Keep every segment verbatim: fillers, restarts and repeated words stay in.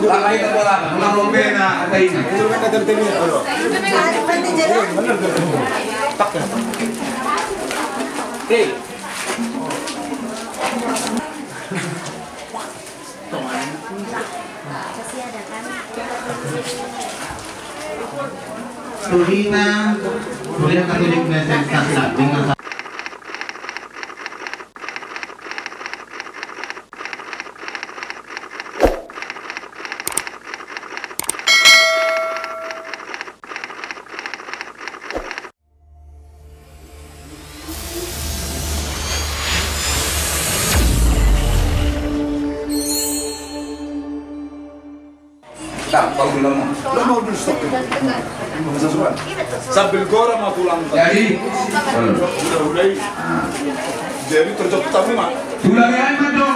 Lapaina bola, unang lombena ataina. Tuhina, Huria Katolik Mesen Kasna dengan Sambil gora ma tulang. Jadi, jadi terjadi tamu ma. Tulang yang ma do,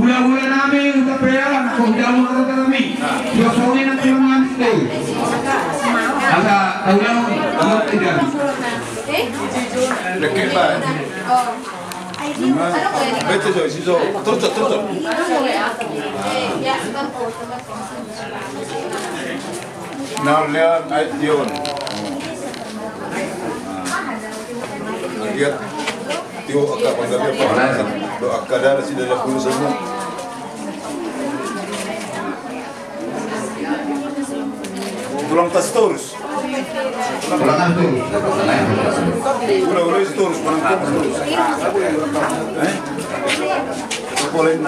hula-hula nami, uta pealan, kau jauh kata kami. Yo, sorry, nanti mengantuk. Asa, tahu dah, tidak. Lekek, Pak. Bete so, si so. Torcot, torcot. Na lean ai tion. Lihat. Tio angka panggabean pangalasan. Do angka dara si dalam puluh semua. Tulang tas torus. Tulang tas torus. Tulang tas torus. Tulang tas torus. Eh? Pola ini.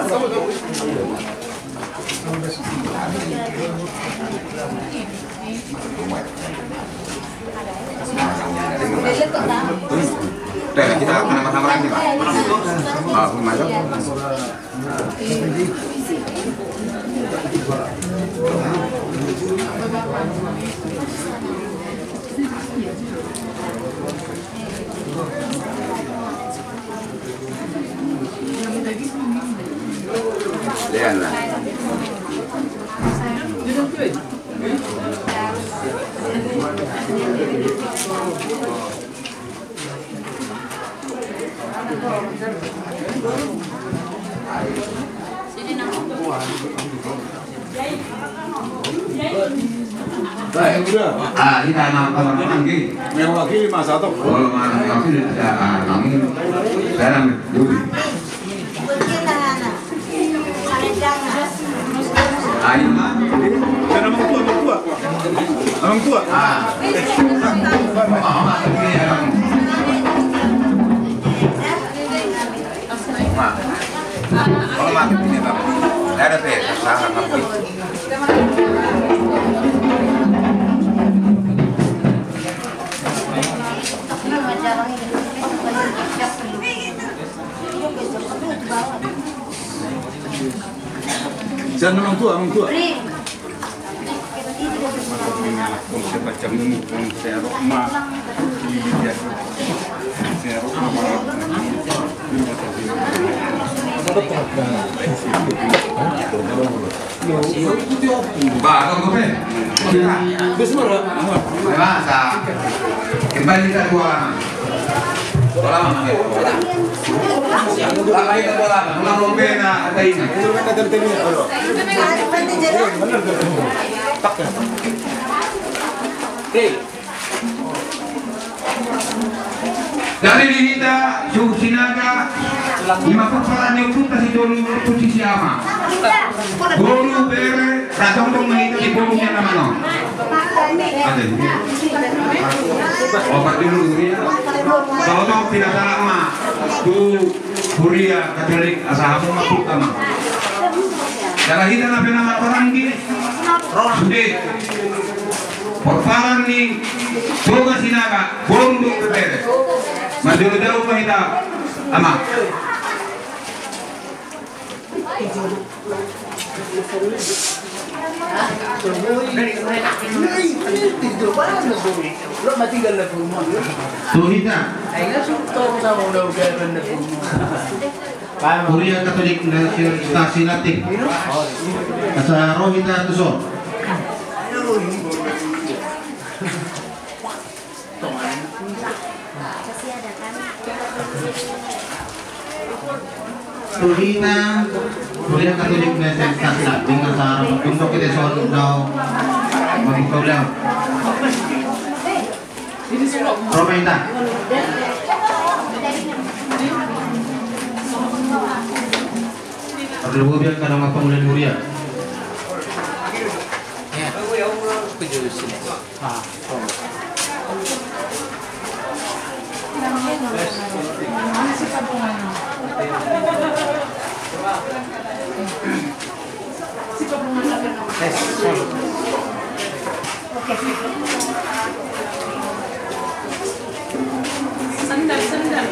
Dah, kita kenapa sama lagi, Pak? Ah, masuk. Ah, kita anak kamar mandi. Mewakili masa tu. Kalau mana mewakili, kita, ah, kami dalam dulu. Ayo, Ma. Kan amang tua, amang tua. Amang tua. Ah. Ma. Kalau Ma, ini, Bang. Ada pe, salah ngerti. Sian amang tua, amang tua. Ba, kau kopi. Masa. Kembali ke tua. Lapaina bola, unang lombena ataina. Hei. Jadi di hita suhut Sinaga, ima pomparan ni ompunta Sitolu, ompunta si Ama. Boru, bere, ra tongtong ma hita di boru ni Ama on. Ate. Opat dulu, ya. Tongtong pinasahat ma tu Huria Katolik asa hamu ma tu Ama. Jala hita na pe na marparanggi sude. Pomparan ni Toga Sinaga, boru dohot bere. Marjolo jabu ma hita, Ama. Tu hita. Huria Katolik Nasional Stasi Latin. Asa ro hita tu son. Tu hita. Huria Katolik Nation Sasna, dengan sahara mengkundok kita son dao membuka ulang. Romainda. Perlu biar kadang apa mulai huria. Ya. Aku jauh sini. Sandal, sandal.